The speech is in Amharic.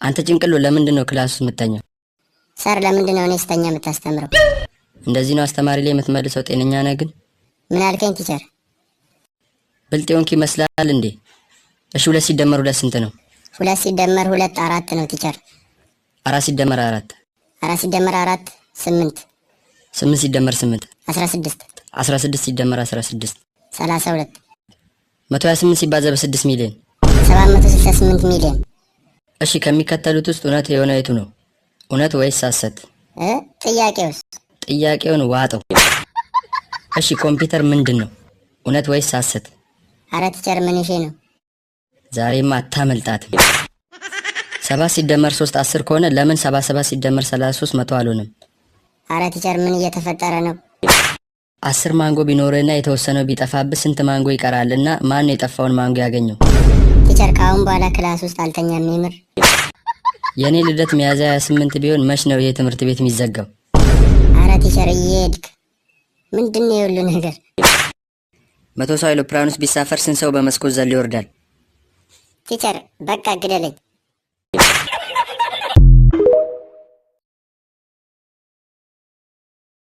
አንተ ጭንቅሎ፣ ለምንድን ነው class ውስጥ የምተኛው? Sir፣ ለምንድን ነው እኔ ስተኛ የምታስተምረው? እንደዚህ ነው አስተማሪ ላይ የምትመልሰው? ጤነኛ ነህ ግን? ምን አልከኝ teacher? ብልጥ የሆንክ ይመስላል እንዴ? እሺ፣ ሁለት ሲደመር ሁለት ስንት ነው? ሁለት ሲደመር ሁለት አራት ነው teacher። አራት ሲደመር አራት? አራት ሲደመር አራት ስምንት። ስምንት ሲደመር ስምንት? 16። 16 ሲደመር 16? 32። 128 ሲባዛ በ6 ሚሊዮን? 768 ሚሊዮን። እሺ፣ ከሚከተሉት ውስጥ እውነት የሆነ የቱ ነው? እውነት ወይስ ሐሰት? እ ጥያቄውስ? ጥያቄውን ዋጠው። እሺ፣ ኮምፒውተር ምንድን ነው? እውነት ወይስ ሐሰት? አረ teacher፣ ምንሼ ነው? ዛሬማ አታመልጣትም። ሰባት ሲደመር ሶስት 10 ከሆነ ለምን 77 ሲደመር 33 100 አልሆንም? አረ teacher፣ ምን እየተፈጠረ ነው? 10 ማንጎ ቢኖርህና የተወሰነው ቢጠፋብህ ስንት ማንጎ ይቀራል? እና ማን ነው የጠፋውን ማንጎ ያገኘው? Teacher፣ ከአሁን በኋላ class ውስጥ አልተኛም የምር። የእኔ ልደት ሚያዝያ 28 ቢሆን መች ነው ይሄ ትምህርት ቤት የሚዘጋው? አረ teacher፣ እየሄድክ ምንድን ነው የሁሉ ነገር? 100 ሰው አይሮፕላን ውስጥ ቢሳፈር ስንት ሰው በመስኮት ዘሎ ይወርዳል? Teacher፣ በቃ ግደለኝ።